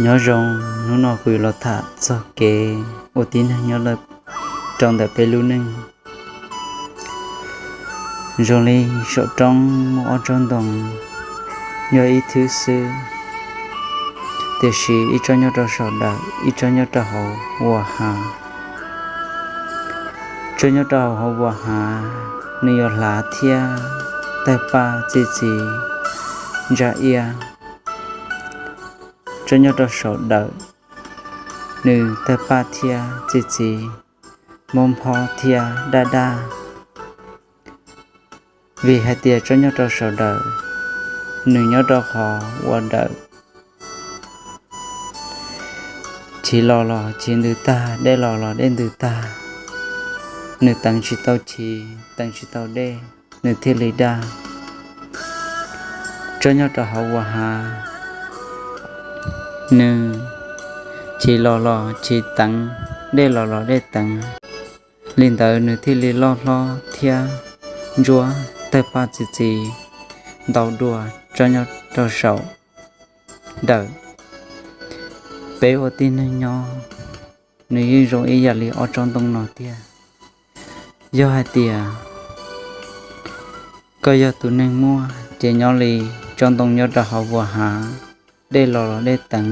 Nyob zoo, hnub no kuv yuav los tham txog kev ua tib neeg nyob rau ntawm peb lub neej. Zoo li saum roob muaj ob tsob ntoo, yog ib thwb xwb, tiam sis ib tsob nyob rau saum dawm, ib tsob nyob rau hauv vuas hav. Tsob nyob rau hauv vuas hav, nws yuav hlav thiab tawg paj txi txiv ntsa iab. Tsob nyob rau saum dawm, nws tawg paj thiab txi txiv, mob nphob thiab daj daj. Vim hais tias tsob nyob rau saum dawm, nws nyob rau qhov uas dawm chiv los los chiv ntws tag, dej los los dej ntws tag, nws teev tsis tau chiv, teev tsis tau dej, nws thiaj li daj. Tsob nyob rau hauv vuas hav, nws chiv los los chiv teev, dej los los dej teev, li ntawd nws thiaj li loj hlob thiab ntsuab tawg paj txi txiv ntau dua tsob nyob rau saum dawm. Peb ua tib neeg nyob, nws yeej zoo ib yam li ob tsob ntoo no tiag. Yog hais tias koj yog tus neeg muaj, ces nyob li tsob ntoo nyob rau hauv vuas hav, dej los los dej teev,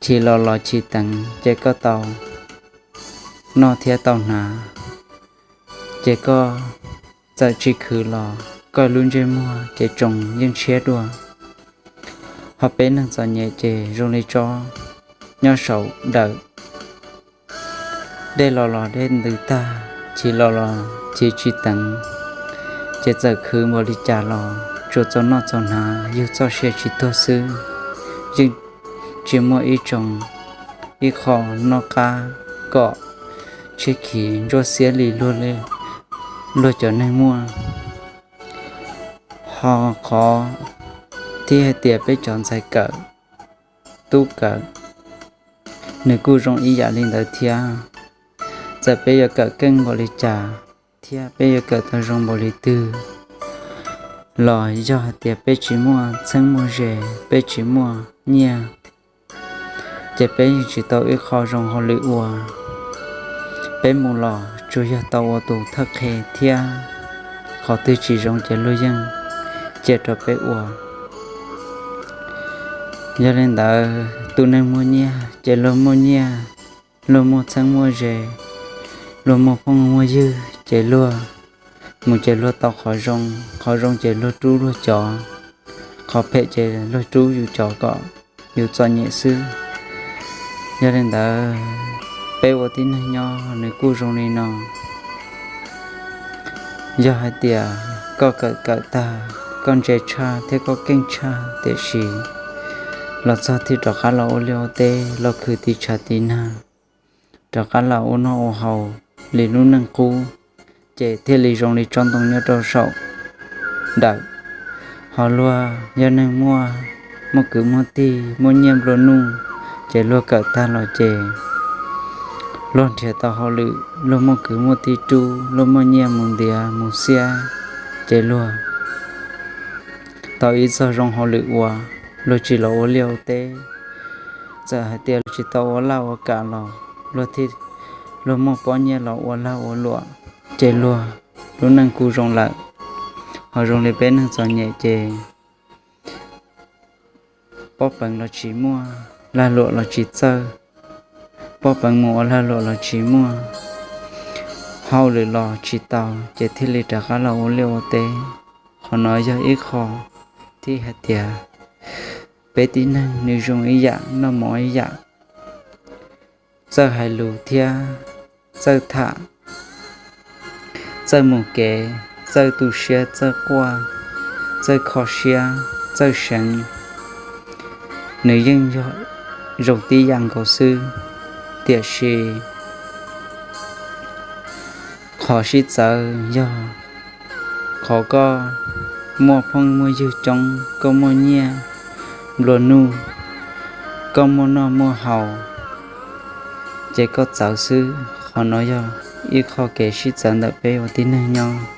chiv los los chiv teev, ces koj tau noj thiab tau hnav, ces koj txawm tsis khwv los koj lub ntsej muag ces tsoos yeej tshiab dua. Ho peb neeg txom nyem ces zoo li tsob nyob saum dawm, dej los los dej ntws tag, chiv los los chiv tsis teev, ces txawm khwv npaum li cas los tsuas txaus noj txaus hnav yug txoj sia tsis tuag xwb, yeej tsis muaj ib tsoos ib qho noj qab kom tshiab khiv ntsuab xiab li luag cov neeg muaj. Ho qhov thiab hais tias peb cov ntxhais kawm, tub kawm, nws kuj zoo ib yam li ntawd thiab. Txawm peb yuav kawm keej npaum li cas thiab peb yuav kawm tau zoo npaum li twg los yog hais tias peb tsis muaj txheeb muaj ze, peb tsis muaj nyiaj, ces peb yeej tsis tau ib qho zoo hauj lwm ua. Peb mus los tsuas yog tau ua tus thawj qhe thiab, qhov twg tsis zoo ces luag yeej cia rau peb ua. Yog li ntawd tus neeg muaj nyiaj ces luag muaj nyiaj, luag muaj txheeb muaj ze, luag muaj phooj muaj ywg ces luag mus ces luag tau qhov zoo, qhov zoo ces luag rub luag cov, qhov phem ces luag rub yus cov kom yus txom nyem xwb. Yog li ntawd peb ua tib neeg nyob nws kuj zoo li no. Yog hais tias koj kawm kawm tag, koj ntse tshaj thiab koj keej tshaj, tiam sis los txog thiaj rov qab los ua liaj ua teb, los khwv tiv tshav tiv nag, rov qab los ua noj ua haus li lub neej qub, ces thiaj li zoo li tsob ntoo nyob rau saum dawm. Ho luag yog neeg muaj, muaj kwv muaj tij, muaj nyiaj nplua nuj, ces luag kawm tag los ces luag nrhiav tau hauj lwm, luag muaj kwv muaj tij rub, luag muaj nyiaj mus ntiav mus xiab, ces luag tau ib txoj zoo hauj lwm ua, luag tsis los ua liaj ua teb. Txawm hais tias luag tsis tau ua laj ua kam los luag thiaj, luag muaj pob nyiaj los ua lag ua luam, ces luag lub neej kuj zoo lawm. Ho zoo li peb neeg txom nyem ces pob peev los tsis muaj, lag luam los tsis txawj, pob peev mus ua lag luam los tsis muaj, hauj lwm los tsis tau, ces thiaj li rov qab los ua liaj ua teb. Qhov no yog ib qho thiab hais tias peb tib neeg nws zoo ib yam noj mov ib yam, txawj hais lus thiab txawj tham, txawj mus kev, txawj tu siab, txawj quaj, txawj kho siab, txawj seev, nws yeej yog zoo tib yam nkaus xwb. Tiam sis qhov sib txawv yog qhov koj muaj phooj muaj ywg coob, koj muaj nyiaj nplua nuj, koj muaj noj muaj haus, ces koj txawv xwb. Qhov no yog ib qho kev sib txawv ntawm peb ua tib neeg nyob.